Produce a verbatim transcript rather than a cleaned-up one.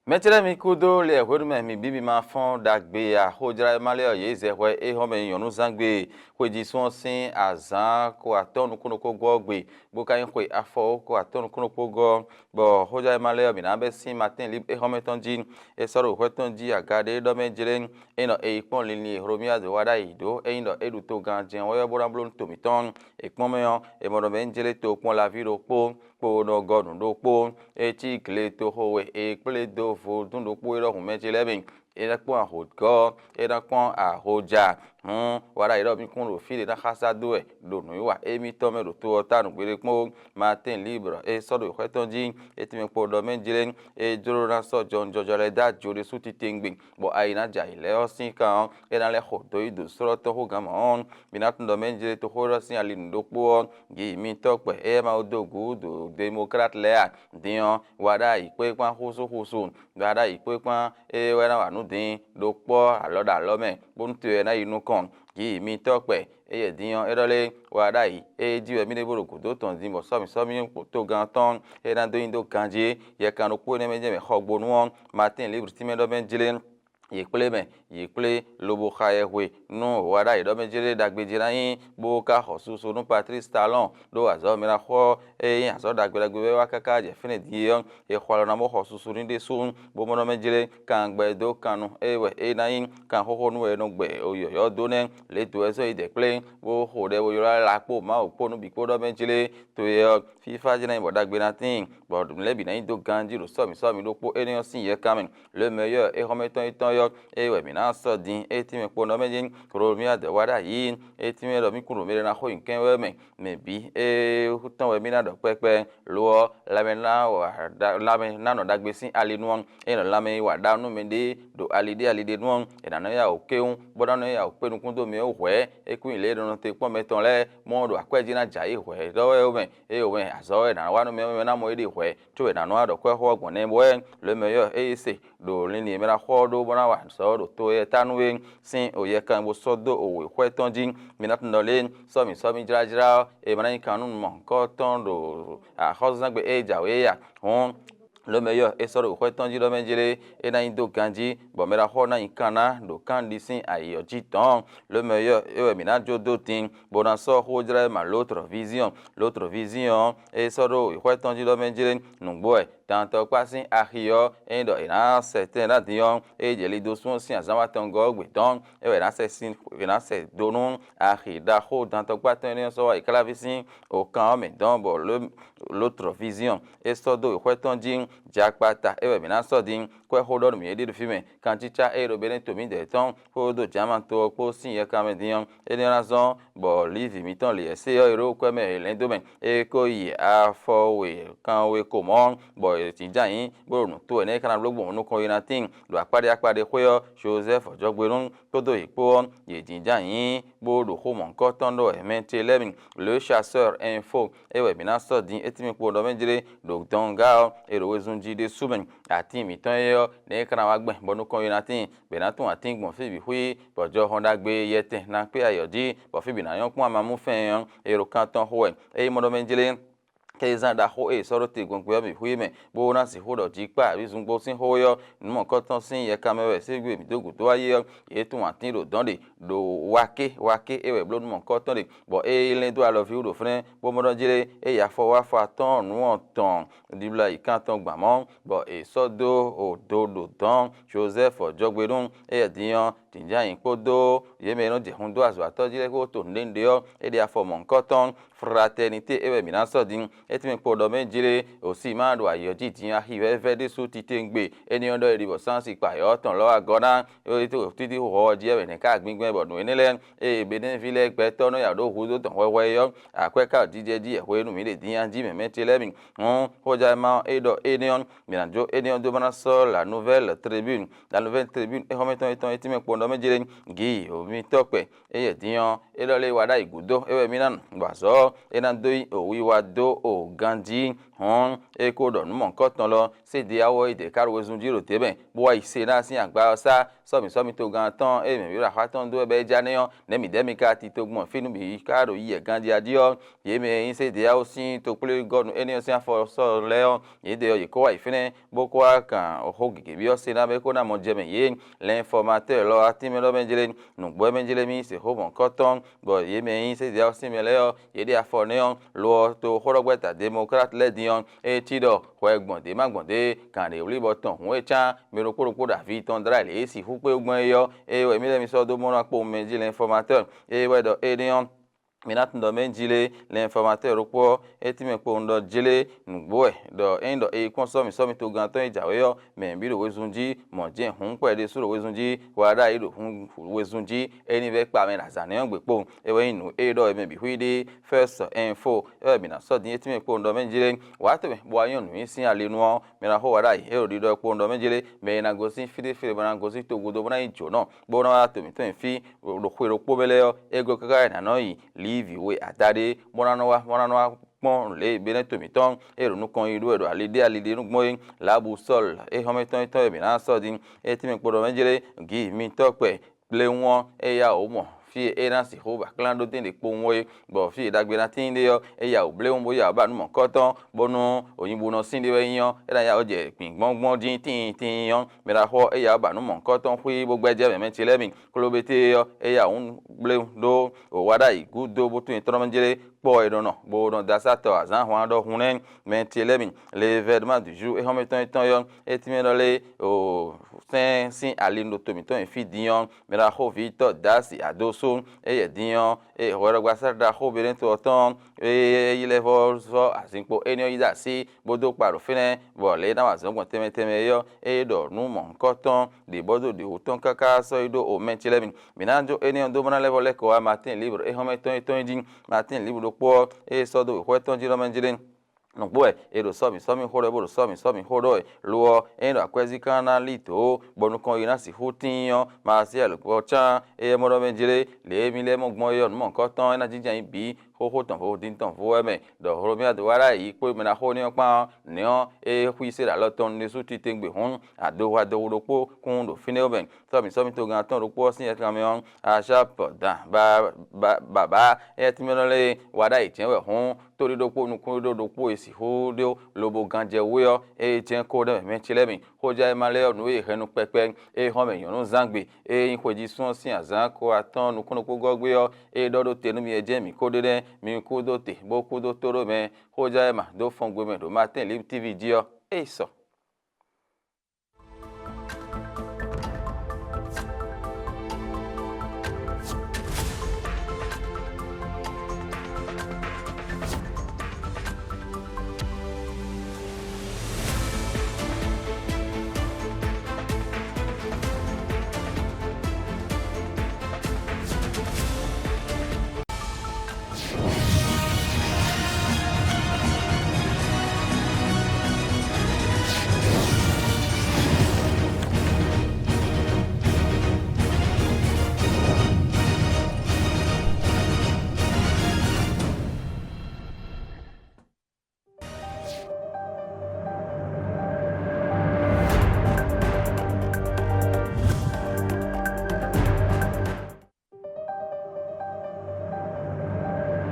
Mɛ ce lɛ́ɛ mi kúdó lɛ hwenu mɛ mi bí mi ma fɔ́n ɖagbe ǎ. Xojlá e ma lɛ́ ɔ́, yě zɛ hwɛ é hɔn mɛ nyɔ̌nuzángbe xwejísún ɔ́ sín azǎn ko atɔ́ɔ́n nukúnnú kó gɔ́ gbe, bó ka nyí xwe afɔwú ko atɔ́ɔ́n nukúnnú kó gɔ́, bɔ xojlá e ma lɛ́ ɔ́, mǐ ná bɛ́ sín Matín Libre é hɔn mɛ tɔn jí. É sɔ́ ɖo hwɛ tɔn jí aga ɖé ɖɔ mɛ jlé, é nɔ é yi kpɔ́n linlin e Hlomia dó wá ɖ'ayǐ ɖó é nyí ɖɔ é ɖu togán jɛ́n wɛ ɔ́ bó ná bló nú to mǐtɔn. È kpɔ́n mɛ ɔ́, è mɔ ɖɔ mɛ jlé toxo kpɔ́n laví ɖokpó kpo nɔ gɔ́ nǔ ɖokpó. É cí gletoxo e è kplé dó vodún ɖokpó é ɖɔhun mɛ ce lɛ́ɛ mi. É ná kpɔ́n ahǒgɔ́, é ná kpɔ́n ahója. Hǔn wá ɖ'ayǐ ɖɔ mì kún ɖo fí ɖé ná xásá dó wɛ ɖo nǔwiwa émítɔn mɛ ɖo to ɔ́ ta nǔ gbeɖé kpó. Matín Libre é sɔ́ ɖo xwɛ tɔn jí, é tɛnmɛ kpo ɖɔ mɛ jlé, é jló ná sɔ́ jɔwunjɔja lɛ́ɛ dó ajo ɖésú titewungbe, bɔ ayi ná jɛ ayǐ lɛ́ɛ ɔ́ sín kan ɔ́, é ná lɛ́ xo dó yi ɖo slɔ́ tɔn xó gǎn mɔ̌ ɔ́, mi ná tunwun ɖɔ mɛ jlé toxó élɔ́ sín ali nǔ ɖokpó ɔ́, Gǐ mǐtɔn kpɛ é ma wú dó gǔ ɖo Demɔklát lɛ́ɛ a? Din ɔ́, wa ɖ'ayǐ kpé kpán xúsúxúsu, wa ɖ'ayǐ kpé kpán é wɛ ná wa nǔ din ɖó kpɔ́ alɔ ɖo alɔ mɛ, bónú to ɔ́ ná yi nukɔn. Gǐ mǐtɔn kpɛ éyɛ́ din ɔ́, é ɖɔ lé wa ɖ'ayǐ é jí wɛ mì ɖe bó ɖo gǔdo tɔn din bɔ sɔ́mǐ sɔ́mǐ togán tɔn é ná dó nyi dó ganjí. Yɛ kan ɖokpó énɛ́ mɛ jɛ́n mɛ xɔgbónú ɔ́, Matín Libre tínmɛ ɖɔ mɛ jlé. Yě kplé mɛ, yě kplé lobo xa yɛhwe nú wǎ ɖ'ayǐ ɖɔ mɛ jlé ɖagbe jí ná nyí, bó ka xɔ susu nú Patlísi Talɔ́ɔn ɖó azɔ̌ mɛ ná xɔ ɔ́, é nyí azɔ̌ ɖagbe ɖagbe wɛ wá káká jɛ fínɛ́ din é ɔ́, è xɔ alɔ ná bó xɔ susu n'i ɖésú, bó mɔ ɖɔ mɛ jlé kangbɛ dó kan nú é wɛ é ná nyí, kan xóxó nú wɛ è nɔ gbɛ yɔ̌yɔ́ dó nɛ́. Lě dó wɛ zɔ́ yi dɛ̌ kplé, bó xo ɖɛ bó ylɔ́ ala kpó Mawu kpó nú bǐ kpó ɖɔ mɛ jlé to e ɔ́, fífá jɛ́n ná nyí bɔ ɖagbe ná tíin, bɔ nǔ lɛ́ɛ bǐ ná nyí dó ganjí ɖo sɔ́mǐ sɔ́mǐ ɖokpó énɛ́ ɔ́ sín yɛ kan mɛ. Lě mɛ yɔ́ é xɔ́mɛtɔn yětɔn yɔ́, é wɛ mǐ ná sɔ́ din é tínmɛ kpo nɔ mɛ jí, Hlomia dɛ̌ wá ɖ'ayǐ, é tínmɛ ɖɔ mì kún ɖo mɛ ɖé ná xo nyi kɛ́n wɛ mɛ, mɛ bǐ é tɔn wɛ mì ná ɖɔ kpɛ́kpɛ́. Lo ɔ́, lanmɛ ná wa ɖa- lanmɛ ná nɔ ɖagbe sín ali nu ɔ́, é nɔ lanmɛ yi wa ɖa nú mɛɖée ɖo ali ɖé ali ɖé nu ɔ́, è nǎ nɔ ya wǒ kéwún, bó ná nɔ ya wǒ kpé nukún dó mɛ ɔ́ hwɛ̌. É kún nyí lě e è nɔ nɔ te kpɔ́n mɛ tɔn lɛ́ɛ mɔ ɖo akwɛ́ jí ná jɛ ayǐ hwɛ̌ ɖɔ wɛ é mɛ, é mɛ azɔ̌ wɛ è nǎ wa nú mɛ ɔ́, mɛ ná mɔ éɖée hwɛ̌. Có è nǎ nɔ wá ɖɔ kwɛ́ xó ɔ́ gbɔn nɛ́ bɔ wɛ lě mɛ yɔ́ é yi se ɖo linlin e mɛ ná xɔ ɔ́ ɖó bó ná wa azɔ̌ ɖo to éyɛ́ ta nú é sín oyɛ́ kan bó sɔ́ dó o wěxwɛ́ tɔn jí. Mi ná tunwun ɖɔ lě sɔ́ mǐ sɔ́ mì jlájlá ɔ́, è ma ná nyí kan nú mɔ̌hunkɔtɔn ɖo axɔ́súzángbe e jǎwe é a? Hǔn lě mɛ yɔ́ é sɔ́ ɖo wěxwɛ́ tɔn jí ɖɔ mɛ jlé é ná nyí dó ganjí, bɔ mɛ ɖaxó ɔ́ ná nyí kan ná ɖo kánɖi sín ayǐ ɔ́ jí dɔ̌n. Lě mɛ yɔ́ é wɛ mǐ ná jó dó din, bó ná sɔ́ xó jlá e ma lǒtrɔ víziɔn. Lǒtrɔ víziɔn ɔ́, é sɔ́ ɖó wěxwɛ́ tɔn jí ɖɔ mɛ jlé nǔgbó wɛ. Dantɔkpá sín axi ɔ́, ényí ɖɔ è nǎ sɛ tɛn ná din ɔ́, é jɛ lidosún ɔ́ sín azǎn wa tɔn gɔ́ ɔ́ gbe dɔ̌n, é wɛ è nǎ sɛ sin è nǎ sɛ do nú axi ɖaxó dantɔkpá tɔn énɛ́ ɔ́ sɔ́ wá yi kláví sín okan ɔ́ mɛ dɔ̌n, bɔ lǒtrɔ víziɔn é sɔ́ dó wěxwɛ́ tɔn jí. Jakpata é wɛ mǐ ná sɔ́ din, kwɛ́ xó ɖɔ nú mǐ é ɖi ɖo fí mɛ, kancícá é ɖo Benɛ́to mǐdɛɛ tɔn kpódó Jǎma to ɔ́ kpó sín yɛkan mɛ din ɔ́, énɛ́ ná zɔ́n bɔ Livi mǐtɔn Liɛ̌sé ɔ́ e ɖó kwɛ́ mɛ è lɛ̌n dó mɛ, é kó yi afɔ wěkanwe ko mɔ̌, bɔ è jǐnjɔ́n ayǐ, bó ɖo nǔ tó wɛ nɛ́ é ka ná bló gbɔn nukɔn yi ná tíin ɖo akpáɖé akpáɖé xwé ɔ́, Jozɛ́fu jɔgbenú kpódó yě kpó ɔ́, yě jǐnjɔ́n ayǐ, bó ɖo xó mɔ̌hunkɔtɔn ɖɔ wɛ mɛ ce lɛ́ɛ mi. Le Chasseur Info é wɛ mǐ ná sɔ́ din é tínmɛ kpo ɖɔ mɛ jlé ɖo dɔngá ɔ́, è ɖo wezun jí ɖésú mɛ. Atín mǐtɔn é ɔ́, nɛ̌ é ka ná wá gbɛn bɔ nukɔn yi ná tíin, bɔ è nǎ tunwun atín gbɔn fí bǐ xwí, bɔ jɔhɔn ɖagbe yɛtɛn ná kpé ayɔ jí, bɔ fí bǐ ná nyɔ́ kpɔ́n amamú fɛ́n ɔ́, è ɖo kan tɔn xo wɛ. Ényí mɔ ɖɔ mɛ jlé, kɛ́zán ɖaxó e è sɔ́ ɖó te gbɔn gbé ɔ́ bǐ xwí mɛ, bó ná sixú ɖɔ jǐkpá abǐ zungbo sín xó é ɔ́, nǔ mɔ̌kɔtɔn sín yɛkanmɛ wɛ sín gbe mǐ dó gǔdo wá yi ɔ́, yě tunwun atín ɖo dɔ̌n ɖe ɖo waké waké é wɛ bló nú mɔ̌kɔtɔn ɖe, bɔ é yi lɛ́n dó alɔví wú ɖo fínɛ́, bó mɔ ɖɔ jlé é yi afɔ wá afɔ atɔ́ɔ́n nǔ ɔ́ tɔn ɖibla yi kan tɔn gban mɔ̌, bɔ è sɔ́ dó odo ɖo dɔ̌n. Jozɛ́fu jɔgbe nú éyɛ́ din ɔ́, jǐnjɔ́n ayǐ kpódó yě mɛ e nɔ jɛ hun dó azɔ̌watɔ́ jí lɛ́ɛ kpó to nǔɖénúɖé ɔ́, é ɖe afɔ mɔ̌hunkɔtɔn. Fraternité é wɛ mǐ ná sɔ́ din. É tɛ́nmɛ kpo ɖɔ mɛ jlé, òsí ma ɖo ayǐ ɔ́ jí din axi vɛ́vɛ́ ɖésú titewungbe. Énɛ́ ɔ́ ɖɔ è ɖi bɔ sánsì kpa yɔ̌ tɔn lɔ̌ wá gɔ́ ná, é tó títí hɔ́ ɔ́ jí wɛ nɛ̌ ká gbíngbɛ́n bɔ nǔ énɛ́ lɛ́ɛ e Benɛ́ví lɛ́ɛ gbɛtɔ́ nɔ ya ɖó hudó tɔn hwɛhwɛ é ɔ́, akwɛ́ ká ɖo jijɛ jí wɛ hwenu mǐ ɖe din jí mɛ̌ ce lɛ́ɛ mi. Hǔn xójánɔ ɔ́ é ɖɔ énɛ́ ɔ́, mǐ ná jó énɛ́ ɔ́ dó bó ná sɔ́ La Nouvelle Tribune. La Nouvelle Tribune é xɔ́mɛ tɔn étɔn é tínmɛ kpo nɔ mɛ jlé gǐ omitɔ́kpɛ. Éyɛ́ din ɔ́, é ɖɔ lé wa ɖ'ayǐ gúdo é wɛ mì ná nu, bɔ azɔ̌ ɔ́, é ná dó nyí wiwa dó o ganjí. Hɔn é ko ɖɔ nǔ mɔ̌hunkɔtɔn lɔ, sédeyáwó e dě ká ɖo wezun jí ɖo dě mɛ, bó wá yi se ná sín agba ɔ́ sá sɔ́mǐ sɔ́mǐ togán tɔn e mǐ ɖo axwá tɔn dó wɛ bɔ é já nɛ́ ɔ́, nɛ̌ mǐ ɖɛ́ mi ka tito gbɔn fí nú mǐ ka ɖo yi yɛ ganjí jí ɔ́? Yě mɛ e nyí sédeyáwó sín tokpléwúgɔ́nu énɛ́ ɔ́ sín afɔ sɔ́ lɛ́ɛ ɔ́, yědɛɛ ɔ́, yě kó wá yi fínɛ́, bó kó wá kan xó gěgé byɔ́ se ná bɔ é kó ná mɔ jɛ mɛ yě. Lɛnfɔmatɛ́ɛ lɔ atínmɛ lɔ mɛ jlé, nǔgbó mɛ jlé mì sixú mɔ kɔ́ tɔn, bɔ yě mɛ e nyí sédeyáwó sín mɛ lɛ́ɛ ɔ́, yě ɖe afɔ nɛ́ ɔ́, lo ɔ́, toxóɖɔgbɛ́ta Demɔklát lɛ́ɛ din ɔ́, é cí ɖɔ hwɛ gbɔn ɖě ma gbɔn ɖě, gǎn ɖě wlí bɔ tɔn hǔn e cán mɛ ɖokpó ɖokpó ɖo avi tɔn dlá lě e sixú kpé gbɔn é ɔ́, é wɛ mì lɛ́ mi sɔ́ dó mɔ ná kpowun mɛ jí lɛnfɔmatɛ́ɛ, é wɛ ɖɔ énɛ́ ɔ́, mi ná tunɖɔ mɛ jlé lɛnfɔmatɛ́ɛ ɖokpó ɔ́, é tínmɛ kpowun ɖɔ jlé nǔgbó wɛ, ɖɔ ényí ɖɔ è yi kpɔ́n sɔ́mi sɔ́mi togán tɔn e jǎwe ɔ́, mɛ bǐ ɖo wezun jí, mɔ̌ jɛ́n hǔn kpɛɖé sú ɖo wezun jí, wá ɖ'ayǐ ɖo wezun jí, é ní vɛ́ kpa mɛ ɖo azǎn nɛ́ ɔ́ gbe kpowun. É wɛ nyí nǔ e ɖɔ è mɛ bǐ xwí ɖe First Info, é wɛ mǐ ná sɔ́ din é tínmɛ kpowun ɖɔ mɛ jlé, wǎ tɔn mɛ bó wá nyɔ́ nǔnywí sín ali nu ɔ́, mɛ ná xo wá ɖ'ayǐ é ɖo ɖiɖɔ kpowun ɖɔ mɛ jlé, mɛ e ná gosín fí ɖé fí ɖé bó ná yi jǒnɔ, bó ná wá to mǐtɔn nyi fí ɖo xwe ɖokpó mɛ lɛ́ɛ ɔ́, é gɔ́ káká wɛ nǎ nɔ yi Livi we adaɖé, bó ná nɔ wá bó ná nɔ wá kpɔ́n lě e Benɛ́to mǐtɔn e ɖo nukɔn yi ɖó wɛ ɖo ali ɖé ali ɖé nu gbɔn é. Lǎbu Sɔ́lu é hɔn mɛ tɔn é tɔn e mǐ ná sɔ́ din, é tínmɛ kpo ɖɔ mɛ jlé gǐ mitɔ́ kpɛ. Bléwún ɔ́, é yá wǔ mɔ fí e é ná sixú ba klán ɖó tɛ́n ɖě kpowun é, bɔ fí e ɖagbe ná tíin ɖe ɔ́, é yá wǔ bléwún bó yá wǔ ba nǔ mɔ̌kɔ́tɔn, bónú ònyibúnɔ sín ɖé wɛ nyí ɔ́, é ná yá wǔ jɛ gbǐngbɔ́ngbɔ́n dín tíin tíin ɔ́, mɛ ɖaxó ɔ́, é yá wǔ ba nǔ mɔ̌kɔ́tɔn xwí bó gbɛ́ jɛ mɛ mɛ ce lɛ́ɛ mi. Klobété ɔ́, é yá wǔ bléwún ɖó wǒ wá ɖ'ayǐ gúdo bó tunwun tɔ́nɔ́ jlé kpɔ́ e nɔ nɔ, bó nɔ dó asá tɔ azǎn ahwan ɖɔhun nɛ́ mɛ ce lɛ́ɛ mi. Le vɛdoma du jour é xɔ́mɛ tɔn é tɔn ɔ́, é tínmɛ ɖɔ lé o sɛ́n sín ali ɖo to mǐtɔn e fí din ɔ́, mɛ ɖaxó vǐ tɔ́ Dasi Adoso, éyɛ́ din ɔ́, e hwɛɖɔgbasá ɖaxó Benɛ́to ɔ́ tɔn, e yi lɛ́ vɔ́ zɔ́ azinkpo énɛ́ ɔ́ yi ɖo así, bó dó kpa ɖo fínɛ́, bɔ lě e é ná wa azɔ̌ gbɔn tɛnmɛ tɛnmɛ é ɔ́, é ɖɔ nǔ mɔ̌hunkɔtɔn ɖě bɔ dó ɖě wú tɔn káká sɔ́ yi ɖó omɛ ce lɛ́ɛ mi. Mǐ ná jó énɛ́ ɔ́ dó bó ná lɛ́ vɔ lɛ́ kɔ wá Matín Libre é xɔ́mɛ tɔn e tɔn é jí. Matín Libre ɖokpó ɔ́, é sɔ́ dó wěxwɛ́ tɔn jí ɖɔ mɛ jí ɖé. Nǔgbó wɛ è ɖo sɔ́mǐ sɔ́mǐ xó ɖɔ é bó ɖo sɔ́mǐ sɔ́mǐ xó ɖɔ wɛ. Lo ɔ́, ényí ɖɔ akwɛ́zíkan ná lí dǒ, bɔ nukɔn yi ná sixú tíin ɔ́, Malasíɛl kpɔ cán éyɛ́ mɔ ɖɔ mɛ jlé, lě e mì lɛ́ mɔ gbɔn é ɔ́, nǔ mɔ̌hunkɔtɔn é ná jínjɔ́n ayǐ bǐ, xóxó tɔn vodín tɔn vo wɛ mɛ, ɖɔ Hlomia dó wá ɖ'ayǐ kpó mɛ ná xo ní ɔ́ kpán ɔ́, nɛ̌ ɔ́, é xwí sé ɖo alɔ tɔn nu ɖésú titewungbe hǔn, adohu adohu ɖokpó kún ɖo fínɛ́ mɛ. Sɔ́mǐ sɔ́mǐ togán tɔn ɖokpó ɔ́ sín yɛtɛnmɛ ɔ́, Asápɔ dan bǎbǎ éyɛ́ tínmɛ lɛ́ɛ e wa ɖ'ayǐ jɛ́n wɛ hǔn, tóɖíɖó kpó nukúnɖíɖó ɖokpó e sixú ɖó lobo gán jɛ wé ɔ́, é jɛ́n kó ɖɛ́ mɛ mɛ ce lɛ́ɛ mi. Xójá e ma lɛ́ ɔ́, nǔ e è hɛn nú kpɛkpɛ, é hɔn mɛ nyɔ̌nu zángbe, é nyí xwejísún ɔ́ sín azǎn ko atɔ́ɔ́n nukúnnú kpó gɔ́ gbé ɔ́, é ɖɔ ɖó te nú mi e jɛ́n mǐ ko ɖe nɛ́, mi kú dó te, bó kú dó tó ɖó mɛ. Xójá e ma dó fɔn gbe mɛ ɖo Matín Lib T V jí ɔ́, é yi sɔ.